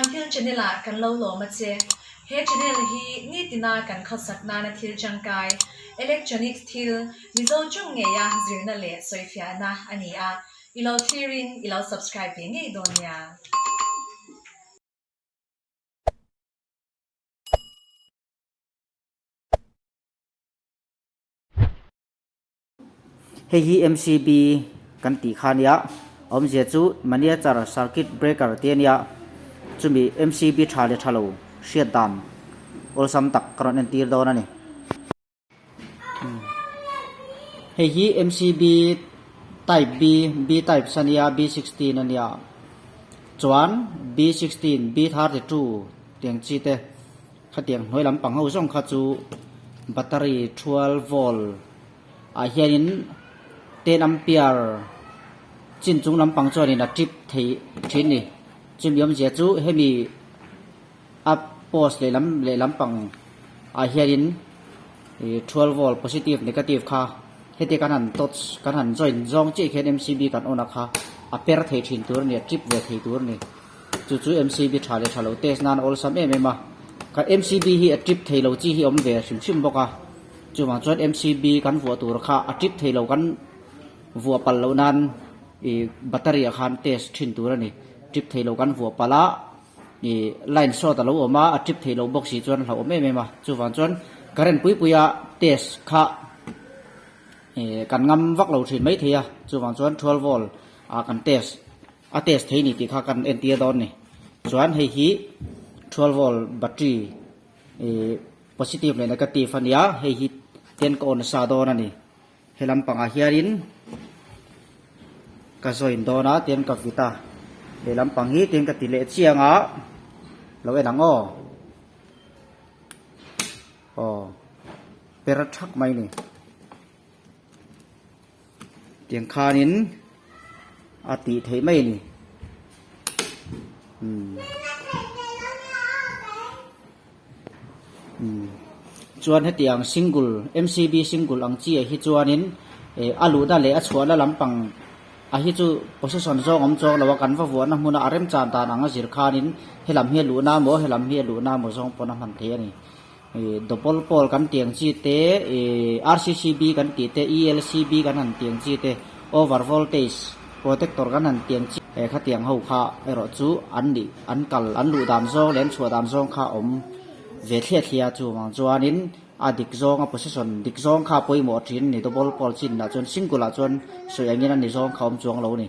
Thil channel ah kan lo lawm a che. He channel hi nitina kan khawsak nana thil tangkai, electronics thil, Mizo chung ngeia zirna leh sawifiahna a ni a. I lo thlirin i lo subscribe ve ngei dawn nia. Hei hi MCB kan tih kha ania, awmzia chu Miniature Circuit Breaker tih ania, chumi MCB tha leh tha lo hriat dan awlsam tak ka rawn entir dawn a ni. Hei hi MCB type B, B type ania, B16 ania, chuan B16, B32 tiang chi te. Khatiang hnuai lampang ho zawng kha chu battery 12 volt ah hianin 10 ampere chin chung lampang chuanin a trip thei thin ni. Chumi awmzia chu hemi a post lehlam lehlam pang ah hianin ih 12 volt positive negative kha heti kan han touch kan han join zawng chiah khian MCB kan on a kha a per thei thin tur a ni a trip ve thei tur a ni. Chu chu MCB tha leh tha lo test nan a awlsam em em a, ka MCB hi a trip thei lo chi hi a awm ve hrim hrim bawk a, chuvang chuan MCB kan vuah tur kha a trip thei lo kan vuah palh loh nan ih battery ah khan test thin tur a ni, trip thei lo kan vuah palh a ih line short a lo awm a, a trip thei lo bawk si chuan a hlauhawm em em a, chuvang chuan current pui pui a test kha ih kan ngam vak lo thin mai thei a, chuvang chuan 12 volt ah kan test. A test thei ni tih kha kan entir dawn ni. Chuan hei hi 12 volt battery ih positive leh negative a nia, hei hi ten ka on sa dawn a ni. He lampangah hianin ka join dawn a ten ka vit a, he lampang hi ten ka ti leh chiang a, lo en ang aw. Aw per thak mai ni. Tiang khanin a tih theih mai a ni. Umm. Umm. Chuan hetiang single MCB single ang chi ah hi chuanin eh a luhna leh a chhuahna lampang a hi chu position zawng awm chuang lo a kan va vuahna hmuna a remchan dan ang a zir khanin helam hi a luhna maw helam hi a luhna maw zawng pawn a hman theih a ni. Ih double pole kan tih ang chi te ih RCCB kan tih te ELCB kan han tih ang chi te over voltage protector kan han tih ang chi eh khatiang ho kha erawh chu an nih an kal an luh dan zawng leh an chhuah dan zawng kha awm ve thliah thliah a chuvang chuanin a dik zawng a position dik zawng kha a pawimawh thin a ni double pole chin ah chuan single ah chuan sawi angin a ni zawng kha awm chuang lo a ni.